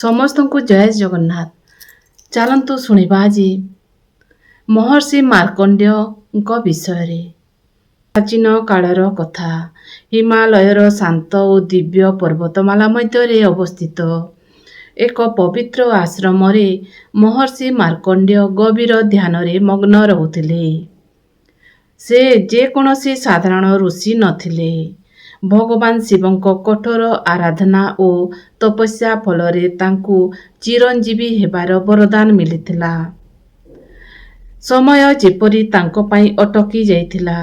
ସମସ୍ତଙ୍କୁ ଜୟ ଜଗନ୍ନାଥ। ଚାଲନ୍ତୁ ଶୁଣିବା ଆଜି ମହର୍ଷି ମାର୍କଣ୍ଡେୟଙ୍କ ବିଷୟରେ। ପ୍ରାଚୀନ କାଳର କଥା। ହିମାଳୟର ଶାନ୍ତ ଓ ଦିବ୍ୟ ପର୍ବତମାଳା ମଧ୍ୟରେ ଅବସ୍ଥିତ ଏକ ପବିତ୍ର ଆଶ୍ରମରେ ମହର୍ଷି ମାର୍କଣ୍ଡେୟ ଗଭୀର ଧ୍ୟାନରେ ମଗ୍ନ ରହୁଥିଲେ। ସେ ଯେକୌଣସି ସାଧାରଣ ଋଷି ନଥିଲେ। ଭଗବାନ ଶିବଙ୍କ କଠୋର ଆରାଧନା ଓ ତପସ୍ୟା ଫଳରେ ତାଙ୍କୁ ଚିରଞ୍ଜୀବୀ ହେବାର ବରଦାନ ମିଳିଥିଲା। ସମୟ ଯେପରି ତାଙ୍କ ପାଇଁ ଅଟକି ଯାଇଥିଲା।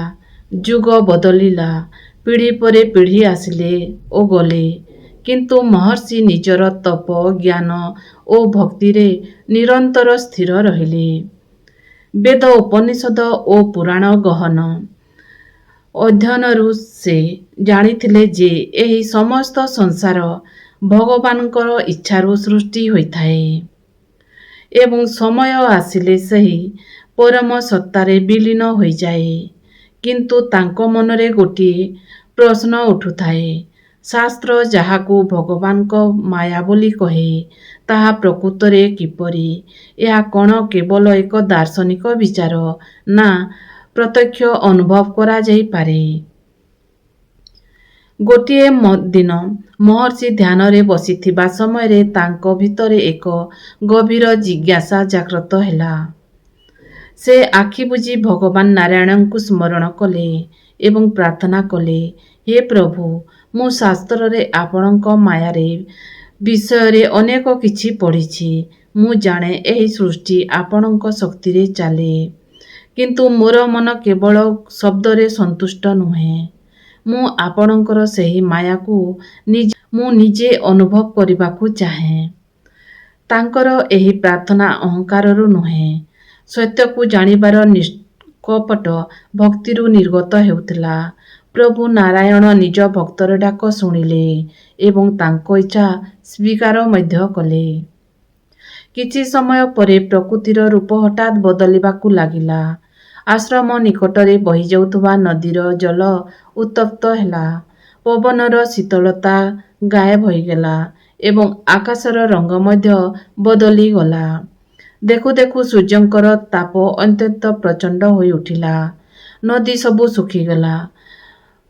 ଯୁଗ ବଦଳିଲା, ପିଢ଼ି ପରେ ପିଢ଼ି ଆସିଲେ ଓ ଗଲେ, କିନ୍ତୁ ମହର୍ଷି ନିଜର ତପ, ଜ୍ଞାନ ଓ ଭକ୍ତିରେ ନିରନ୍ତର ସ୍ଥିର ରହିଲେ। ବେଦ, ଉପନିଷଦ ଓ ପୁରାଣ ଗହନ ଅଧ୍ୟୟନରୁ ସେ ଜାଣିଥିଲେ ଯେ ଏହି ସମସ୍ତ ସଂସାର ଭଗବାନଙ୍କର ଇଚ୍ଛାରୁ ସୃଷ୍ଟି ହୋଇଥାଏ ଏବଂ ସମୟ ଆସିଲେ ସେହି ପରମ ସତ୍ତାରେ ବିଲୀନ ହୋଇଯାଏ। କିନ୍ତୁ ତାଙ୍କ ମନରେ ଗୋଟିଏ ପ୍ରଶ୍ନ ଉଠୁଥାଏ, ଶାସ୍ତ୍ର ଯାହାକୁ ଭଗବାନଙ୍କ ମାୟା ବୋଲି କହେ, ତାହା ପ୍ରକୃତରେ କିପରି? ଏହା କ'ଣ କେବଳ ଏକ ଦାର୍ଶନିକ ବିଚାର, ନା ପ୍ରତ୍ୟକ୍ଷ ଅନୁଭବ କରାଯାଇପାରେ? ଗୋଟିଏ ଦିନ ମହର୍ଷି ଧ୍ୟାନରେ ବସିଥିବା ସମୟରେ ତାଙ୍କ ଭିତରେ ଏକ ଗଭୀର ଜିଜ୍ଞାସା ଜାଗ୍ରତ ହେଲା। ସେ ଆଖି ବୁଜି ଭଗବାନ ନାରାୟଣଙ୍କୁ ସ୍ମରଣ କଲେ ଏବଂ ପ୍ରାର୍ଥନା କଲେ, ହେ ପ୍ରଭୁ, ମୁଁ ଶାସ୍ତ୍ରରେ ଆପଣଙ୍କ ମାୟାରେ ବିଷୟରେ ଅନେକ କିଛି ପଢ଼ିଛି। ମୁଁ ଜାଣେ ଏହି ସୃଷ୍ଟି ଆପଣଙ୍କ ଶକ୍ତିରେ ଚାଲେ। କିନ୍ତୁ ମୋର ମନ କେବଳ ଶବ୍ଦରେ ସନ୍ତୁଷ୍ଟ ନୁହେଁ। ମୁଁ ଆପଣଙ୍କର ସେହି ମାୟାକୁ ମୁଁ ନିଜେ ଅନୁଭବ କରିବାକୁ ଚାହେଁ। ତାଙ୍କର ଏହି ପ୍ରାର୍ଥନା ଅହଙ୍କାରରୁ ନୁହେଁ, ସତ୍ୟକୁ ଜାଣିବାର ନିଷ୍କପଟ ଭକ୍ତିରୁ ନିର୍ଗତ ହେଉଥିଲା। ପ୍ରଭୁ ନାରାୟଣ ନିଜ ଭକ୍ତର ଡାକ ଶୁଣିଲେ ଏବଂ ତାଙ୍କ ଇଚ୍ଛା ସ୍ୱୀକାର ମଧ୍ୟ କଲେ। କିଛି ସମୟ ପରେ ପ୍ରକୃତିର ରୂପ ହଠାତ୍ ବଦଳିବାକୁ ଲାଗିଲା। ଆଶ୍ରମ ନିକଟରେ ବହିଯାଉଥିବା ନଦୀର ଜଳ ଉତ୍ତପ୍ତ ହେଲା, ପବନର ଶୀତଳତା ଗାୟବ ହୋଇଗଲା ଏବଂ ଆକାଶର ରଙ୍ଗ ମଧ୍ୟ ବଦଳିଗଲା। ଦେଖୁ ଦେଖୁ ସୂର୍ଯ୍ୟଙ୍କର ତାପ ଅତ୍ୟନ୍ତ ପ୍ରଚଣ୍ଡ ହୋଇଉଠିଲା। ନଦୀ ସବୁ ଶୁଖିଗଲା,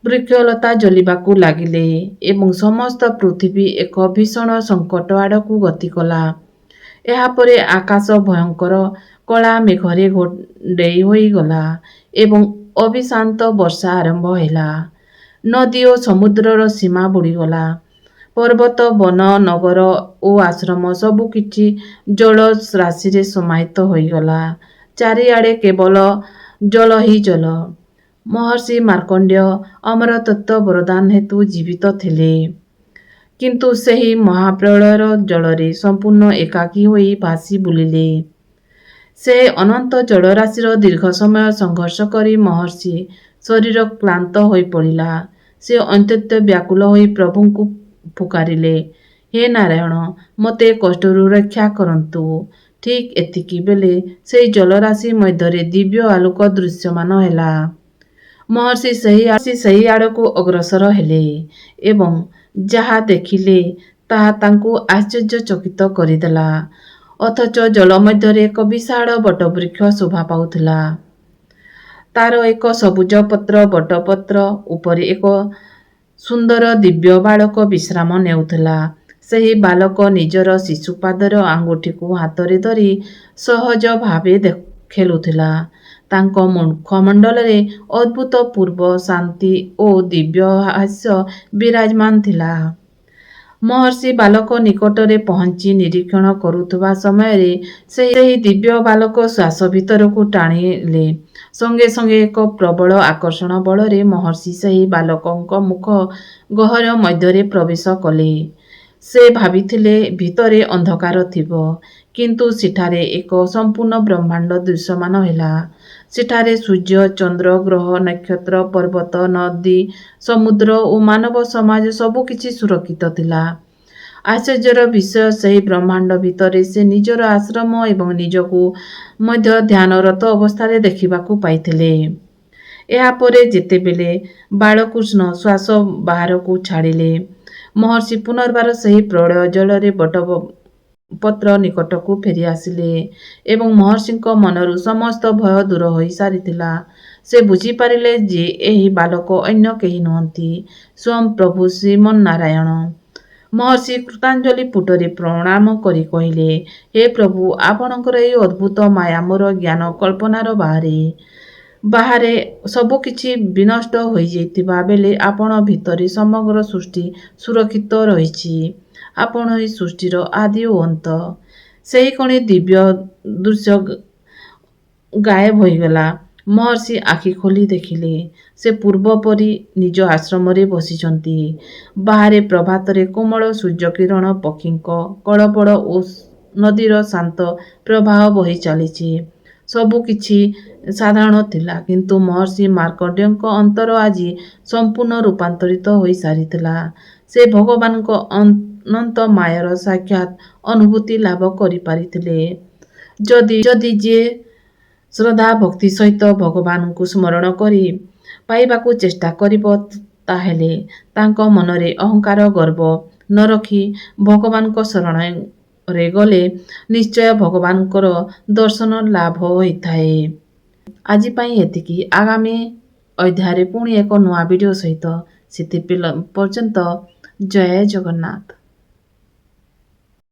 ବୃକ୍ଷଲତା ଜଳିବାକୁ ଲାଗିଲେ ଏବଂ ସମସ୍ତ ପୃଥିବୀ ଏକ ଭୀଷଣ ସଙ୍କଟ ଆଡ଼କୁ ଗତି କଲା। ଏହାପରେ ଆକାଶ ଭୟଙ୍କର କଳା ମେଘରେ ଘୋଡ଼େଇ ହୋଇଗଲା ଏବଂ ଅବିଶ୍ରାନ୍ତ ବର୍ଷା ଆରମ୍ଭ ହେଲା। ନଦୀ ଓ ସମୁଦ୍ରର ସୀମା ବୁଡ଼ିଗଲା। ପର୍ବତ, ବନ, ନଗର ଓ ଆଶ୍ରମ ସବୁକିଛି ଜଳରାଶିରେ ସମାହିତ ହୋଇଗଲା। ଚାରିଆଡ଼େ କେବଳ ଜଳ ହିଁ ଜଳ। ମହର୍ଷି ମାର୍କଣ୍ଡେୟ ଅମରତ୍ୱ ବରଦାନ ହେତୁ ଜୀବିତ ଥିଲେ। କିନ୍ତୁ ସେହି ମହାପ୍ରଳୟର ଜଳରେ ସମ୍ପୂର୍ଣ୍ଣ ଏକାକୀ ହୋଇ ଭାସି ବୁଲିଲେ। ସେ ଅନନ୍ତ ଜଳରାଶିର ଦୀର୍ଘ ସମୟ ସଂଘର୍ଷ କରି ମହର୍ଷି ଶରୀର କ୍ଳାନ୍ତ ହୋଇପଡ଼ିଲା। ସେ ଅତ୍ୟନ୍ତ ବ୍ୟାକୁଳ ହୋଇ ପ୍ରଭୁଙ୍କୁ ପୁକାରିଲେ, ହେ ନାରାୟଣ, ମୋତେ କଷ୍ଟରୁ ରକ୍ଷା କରନ୍ତୁ। ଠିକ୍ ଏତିକିବେଳେ ସେହି ଜଳରାଶି ମଧ୍ୟରେ ଦିବ୍ୟ ଆଲୋକ ଦୃଶ୍ୟମାନ ହେଲା। ମହର୍ଷି ସେହି ଆଡ଼କୁ ଅଗ୍ରସର ହେଲେ ଏବଂ ଯାହା ଦେଖିଲେ ତାହା ତାଙ୍କୁ ଆଶ୍ଚର୍ଯ୍ୟଚକିତ କରିଦେଲା। ଅଥଚ ଜଳ ମଧ୍ୟରେ ଏକ ବିଶାଳ ବଟବୃକ୍ଷ ଶୋଭା ପାଉଥିଲା। ତାର ଏକ ସବୁଜ ପତ୍ର ବଟପତ୍ର ଉପରେ ଏକ ସୁନ୍ଦର ଦିବ୍ୟ ବାଳକ ବିଶ୍ରାମ ନେଉଥିଲା। ସେହି ବାଳକ ନିଜର ଶିଶୁପାଦର ଆଙ୍ଗୁଠିକୁ ହାତରେ ଧରି ସହଜ ଭାବେ ଖେଳୁଥିଲା। ତାଙ୍କ ମୁଖମଣ୍ଡଳରେ ଅଦ୍ଭୁତପୂର୍ବ ଶାନ୍ତି ଓ ଦିବ୍ୟ ହାସ୍ୟ ବିରାଜମାନ ଥିଲା। ମହର୍ଷି ବାଳକ ନିକଟରେ ପହଞ୍ଚି ନିରୀକ୍ଷଣ କରୁଥିବା ସମୟରେ ସେହି ଦିବ୍ୟ ବାଳକ ଶ୍ୱାସ ଭିତରକୁ ଟାଣିଲେ। ସଙ୍ଗେ ସଙ୍ଗେ ଏକ ପ୍ରବଳ ଆକର୍ଷଣ ବଳରେ ମହର୍ଷି ସେହି ବାଳକଙ୍କ ମୁଖ ଗହ୍ୱର ମଧ୍ୟରେ ପ୍ରବେଶ କଲେ। ସେ ଭାବିଥିଲେ ଭିତରେ ଅନ୍ଧକାର ଥିବ, କିନ୍ତୁ ସେଠାରେ ଏକ ସମ୍ପୂର୍ଣ୍ଣ ବ୍ରହ୍ମାଣ୍ଡ ଦୃଶ୍ୟମାନ ହେଲା। ସେଠାରେ ସୂର୍ଯ୍ୟ, ଚନ୍ଦ୍ର, ଗ୍ରହ, ନକ୍ଷତ୍ର, ପର୍ବତ, ନଦୀ, ସମୁଦ୍ର ଓ ମାନବ ସମାଜ ସବୁକିଛି ସୁରକ୍ଷିତ ଥିଲା। ଆଶ୍ଚର୍ଯ୍ୟର ବିଷୟ, ସେହି ବ୍ରହ୍ମାଣ୍ଡ ଭିତରେ ସେ ନିଜର ଆଶ୍ରମ ଏବଂ ନିଜକୁ ମଧ୍ୟ ଧ୍ୟାନରତ ଅବସ୍ଥାରେ ଦେଖିବାକୁ ପାଇଥିଲେ। ଏହାପରେ ଯେତେବେଳେ ବାଳକୃଷ୍ଣ ଶ୍ୱାସ ବାହାରକୁ ଛାଡ଼ିଲେ, ମହର୍ଷି ପୁନର୍ବାର ସେହି ପ୍ରଳୟ ଜଳରେ ବଟ ପତ୍ର ନିକଟକୁ ଫେରିଆସିଲେ ଏବଂ ମହର୍ଷିଙ୍କ ମନରୁ ସମସ୍ତ ଭୟ ଦୂର ହୋଇ ସାରିଥିଲା। ସେ ବୁଝିପାରିଲେ ଯେ ଏହି ବାଲକ ଅନ୍ୟ କେହି ନୁହନ୍ତି, ସ୍ୱୟଂ ପ୍ରଭୁ ଶ୍ରୀମନ୍ନାରାୟଣ। ମହର୍ଷି କୃତାଞ୍ଜଳି ପୁଟରେ ପ୍ରଣାମ କରି କହିଲେ, ହେ ପ୍ରଭୁ, ଆପଣଙ୍କର ଏହି ଅଦ୍ଭୁତ ମାୟା ମୋର ଜ୍ଞାନ କଳ୍ପନାର ବାହାରେ। ବାହାରେ ସବୁକିଛି ବିନଷ୍ଟ ହୋଇଯାଇଥିବା ବେଳେ ଆପଣ ଭିତରେ ସମଗ୍ର ସୃଷ୍ଟି ସୁରକ୍ଷିତ ରହିଛି। ଆପଣ ଏହି ସୃଷ୍ଟିର ଆଦି ଓ ଅନ୍ତ। ସେହିକ୍ଷଣି ଦିବ୍ୟ ଦୃଶ୍ୟ ଗାୟବ ହୋଇଗଲା। ମହର୍ଷି ଆଖି ଖୋଲି ଦେଖିଲେ, ସେ ପୂର୍ବପରି ନିଜ ଆଶ୍ରମରେ ବସିଛନ୍ତି। ବାହାରେ ପ୍ରଭାତରେ କୋମଳ ସୂର୍ଯ୍ୟକିରଣ, ପକ୍ଷୀଙ୍କ କଳବଳ ଓ ନଦୀର ଶାନ୍ତ ପ୍ରବାହ ବହି ଚାଲିଛି। ସବୁକିଛି ସାଧାରଣ ଥିଲା, କିନ୍ତୁ ମହର୍ଷି ମାର୍କଣ୍ଡେୟଙ୍କ ଅନ୍ତର ଆଜି ସମ୍ପୂର୍ଣ୍ଣ ରୂପାନ୍ତରିତ ହୋଇସାରିଥିଲା। ସେ ଭଗବାନଙ୍କ ଅନନ୍ତ ମାୟାର ସାକ୍ଷାତ ଅନୁଭୂତି ଲାଭ କରିପାରିଥିଲେ। ଯଦି ଯିଏ ଶ୍ରଦ୍ଧା ଭକ୍ତି ସହିତ ଭଗବାନଙ୍କୁ ସ୍ମରଣ କରି ପାଇବାକୁ ଚେଷ୍ଟା କରିବ, ତାହେଲେ ତାଙ୍କ ମନରେ ଅହଙ୍କାର ଗର୍ବ ନ ରଖି ଭଗବାନଙ୍କ ଶରଣରେ ଗଲେ ନିଶ୍ଚୟ ଭଗବାନଙ୍କର ଦର୍ଶନ ଲାଭ ହୋଇଥାଏ। ଆଜି ପାଇଁ ଏତିକି। ଆଗାମୀ ଅଧ୍ୟାୟରେ ପୁଣି ଏକ ନୂଆ ଭିଡ଼ିଓ ସହିତ। ସେଥି ପର୍ଯ୍ୟନ୍ତ ଜୟ ଜଗନ୍ନାଥ।